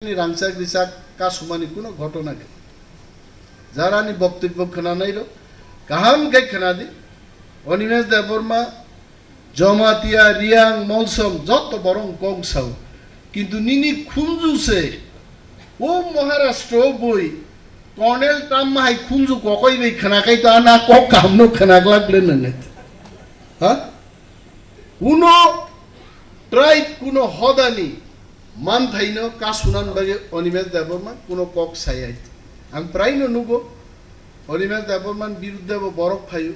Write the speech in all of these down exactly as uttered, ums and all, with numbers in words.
Ni rangchak richak kasumani kuno ghotona khe. Jarani boktobyo khwnanai rok kaham khe khwnadi. Animesh Debbarma, Jamatia, Riang, Molsom joto borok kok sao. Kintu nini khunju se o Maharashtra o bui Colonel Trump hai khunju kokoi bai khwnakai to ana kok kaham no khwnaglak le nang. Ha? Kuno tribe, kuno hodani manthaino kasunan bagwi Animesh Debbarma kuno kok sayai. Ang praino nugo, Animesh Debbarman biruddhe bo borok phaio,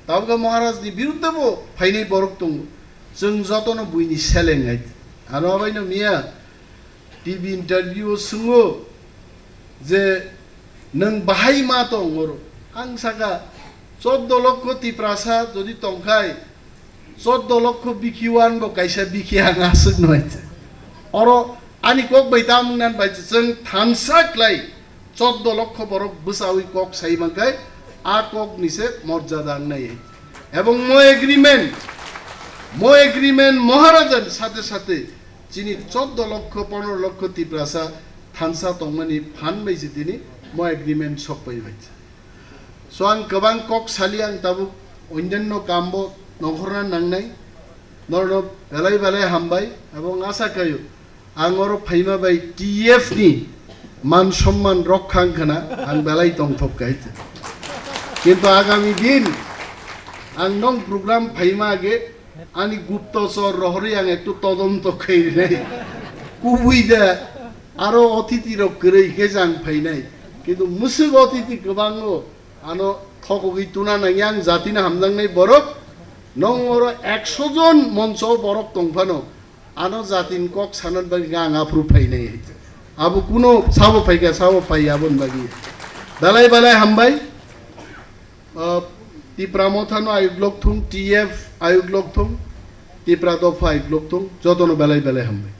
tabukhe Maharajni biruddhe bo phainai borok tongo. Chwng jotono buini seleng ai. Ano abaino miya T V interview o swngo je, "Nwng bahai ma tong oro?" Ang saka, "Choddo lokho Tiprasa jodi tongkhai, choddo lokho bikhi wan bo kaisa bikhi ang aswk noi." Oro ani kok bai tamung nan bai chwng thansa klai, choddo lokho borok bwsawi kok sai mankhai, a kok ni se morjada ang nai. Ebong mo agreement, mo agreement Maharajan sate sate chini choddo lokho, pondro lokho Tiprasa thansa tongmani phan bai se tini mo agreement sok pai bai. So ang kwbang kok sali ang tabuk onyanno kambo nongkhorna nangnai. Norno belai belai hambai, ebong asa kayo ang oro phaima bai T F ni man somman rok khang khna ang belai tongthok kai. Kintu agami din ang nong program phaima age ani gupto chor rohori ang ektu todonto khairi nai. Kubui da aro otiti rok kwrwi khe jang phainai. Kintu musuk otiti kwbang o ano thokogwi tuna nang yang jati na hamjang nai borok. Nong oro ekso jon moncho borok tong phano ano jati ni kok sanan bagwi ang aphuru phainai. Abo kuno sabo phaika sabo phai abon bagwi. Belai belai hambai. Ah, Tipra Motha no ayuk lok thung, T F ayuk lok thung, Tipra Dopha ayuk lok thung, jotono belai belai hambai.